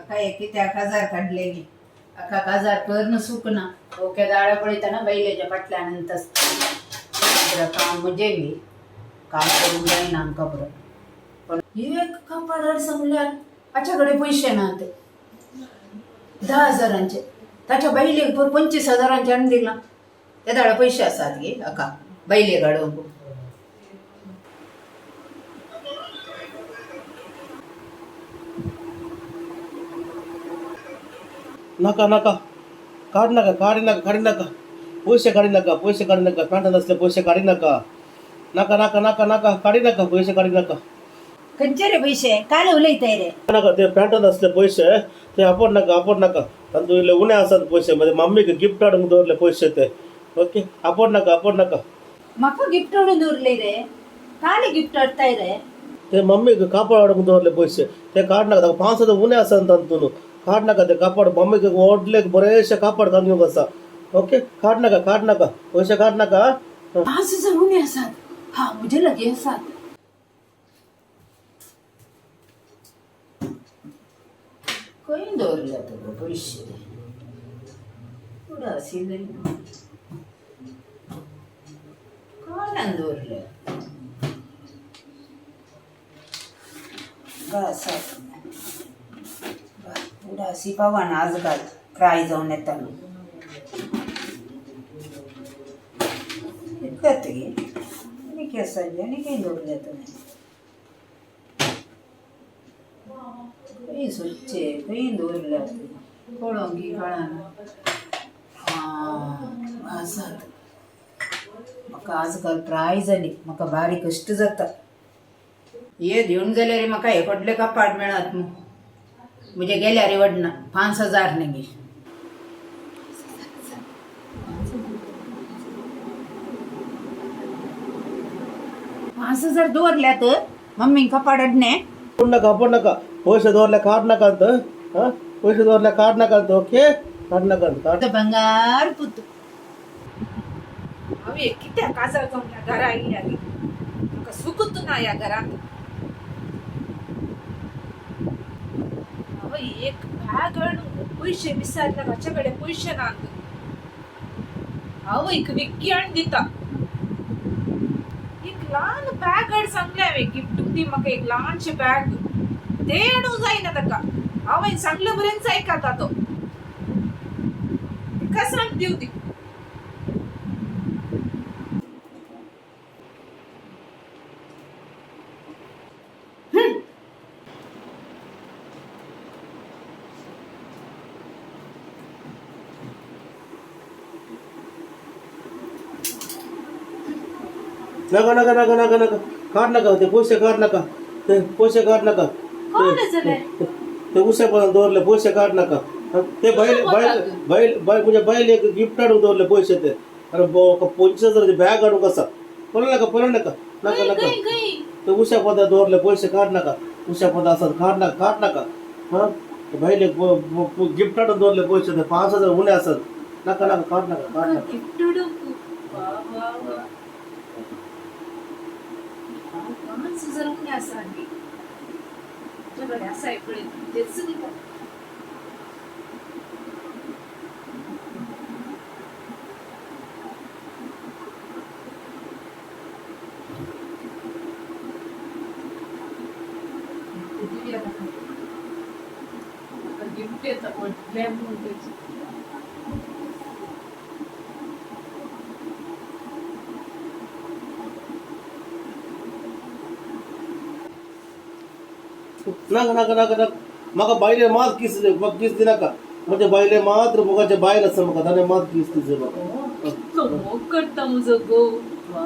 काय कित्याक हजार काडलेली अख्खा काजार करून सुकना ओके दाळ्या पळयतना बैलेच्या फाटल्यान तस काम म्हणजे मी काम करून जायना आमकां बरं. पण एक कपाडार सांगल्यार हाच्या कडेन पयशे ना ते 10 हजारांचे ताच्या बैलेक भर 25 हजारांचे हाडून दिला. ते दाळे पयशे आसात गे अका बैलेक हाडूंक. नाका नाका, काढ नका, काढ नका, काढू नका, पैसे काढू नका, पैसे काढू नका, पॅन्टात असले पैसे काढू नका, नाका नाका नाका नाका, काढू नका, पैसे काढू नका. खंयचे रे पैसे काय उलयताय रे? नका ते पॅन्टात असले पैसे ते आपण नका, आपण नका, तांदूळ इल्ले उणे आसात पैसे, म्हणजे मम्मीक गिफ्ट हाडूंक दवरले पैसे ते. ओके, आपण नका, आपण नका. म्हाका गिफ्ट हाडून दवरले रे? काले गिफ्ट हाडताय रे? ते मम्मीक कापड हाडूंक दवरले पैसे ते काड नाका, ताका 5,000 उणे आसात तातून, काड नाका ते कापड, मम्मीक व्हडलेक बरेचशे कापड तांदूळ आसा. ओके, काड नाका, काड नाका, पैसे काड नाका. 5,000 उणे आसात? हा म्हजे लागीं आसात. खंय दवरले तुका पयशे? कुठं आशिल्ले? कोणान दवरले? आसात उडासी पावना आजकाल प्राय जावन येता न्हू. इतलेत गे आनी केस आनी खंय दवरले तुवें? खंय सोदचे, खंय दवरल्या पळोवंक कळना. आं आसात. म्हाका आजकाल प्राय जाली, म्हाका बारीक कश्ट जाता. हे दिवन जाल्यार म्हाका हे कडले कपाट मेळत मू. म्हजे गेल्यार वडना 5,000 न्ही. 5,000 दवरल्यात मम्मी कपाट हाडणे. आपण नका, आपण नका, पैसे दवरले काड नाका तर, हा पैसे दवरले काड नाका तर. ओके, काड नाका, काड. ಬಂಗಾರ ಪುತ್ತು. हांवें कित्याक काजार जावन ह्या घरा आयल्या गे? म्हाका सुकूच ना ह्या घरांत. हांवें एक बॅग हाडून पयशे विसरले, ताचे कडेन पयशे नात. आवयक विक्की हाडून दिता. एक ल्हान बॅग हाड सांगलें हांवें, गिफ्ट दी म्हाका एक ल्हानशें बॅग, तें हाडूंक जायना ताका. आवयन सांगले बरेंच आयकता तो. तिका सांग दिवं ती. नका नका नका नका नका, काढ नका ते पैसे, काढ नका ते पैसे, काढ नका. कोण जालें? ते उशा पण दवरले पैसे, काढ नका ते. बैल बैल बैल बैल म्हणजे बैल एक गिफ्ट हाडून दवरले पैसे ते. अरे 25,000 बॅग हाडूंक आसा. पळय नका, पळय नका, नका खंय नका. खंय खंय? ते उशा पदा दवरले पैसे, काढ नका, उशा पदा आसात, काढ नका, काढ नका. हा बैल एक गिफ्ट हाडून दवरले पैसे ते, 5,000 उणे आसात. नका नका, काढ नका, काढ नका. गिफ्ट हाडूंक वा वा वा, 5,000 उणे आसा न्ही तुजे कडेन? आसाय पळय, तेच दिता. दिवया ताका. म्हाका गिफ्ट येता व्हडलें म्हूण तेजें. नाका नाका नाका नाका, म्हाका बायले मात किस दी, म्हाका किस दिनाका. म्हज्या बायले मात्र मुखाचे बायल आसा म्हाका, ताणें मात किस दिचे म्हाका. कितलो मोग करता म्हजो घोव. वा.